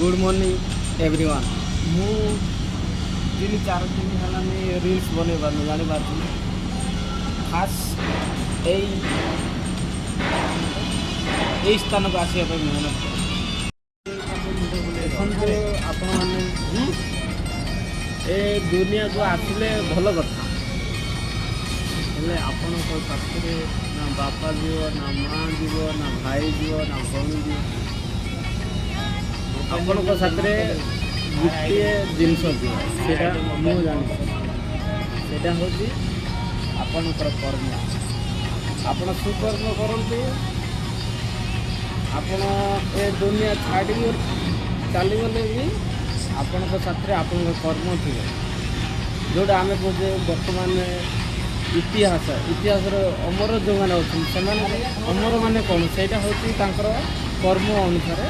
Good morning everyone. ମୁଁ 3-4 ଦିନ ହେଲାଣି ରିଲ୍ସ ବନେଇ ପାରୁନି, ଜାଣିପାରୁଛି। ଖାସ୍ ଏଇ ଏଇ ସ୍ଥାନକୁ ଆସିବା ପାଇଁ ମେହନତ ଦେଖନ୍ତୁ ଆପଣମାନେ। ଏ ଦୁନିଆକୁ ଆସିଲେ ଭଲ କଥା, ହେଲେ ଆପଣଙ୍କ ସାଥିରେ ନା ବାପା ଯିବ, ନା ମା ଯିବ, ନା ଭାଇ ଯିବ, ନା ଭଉଣୀ ଯିବ। ଆପଣଙ୍କ ସାଥିରେ ଗୋଟିଏ ଜିନିଷ ଯିବ, ସେଇଟା ମୁଁ ଜାଣିଛି। ସେଇଟା ହେଉଛି ଆପଣଙ୍କର କର୍ମ। ଆପଣ ସୁକର୍ମ କରନ୍ତୁ, ଆପଣ ଏ ଦୁନିଆ ଛାଡ଼ି ଚାଲିଗଲେ ବି ଆପଣଙ୍କ ସାଥିରେ ଆପଣଙ୍କ କର୍ମ ଥିବ। ଯେଉଁଟା ଆମେ କହୁଛେ ବର୍ତ୍ତମାନ ଇତିହାସ, ଇତିହାସର ଅମର ଯେଉଁମାନେ ଅଛନ୍ତି, ସେମାନେ ଅମର ମାନେ କ'ଣ? ସେଇଟା ହେଉଛି ତାଙ୍କର କର୍ମ ଅନୁସାରେ।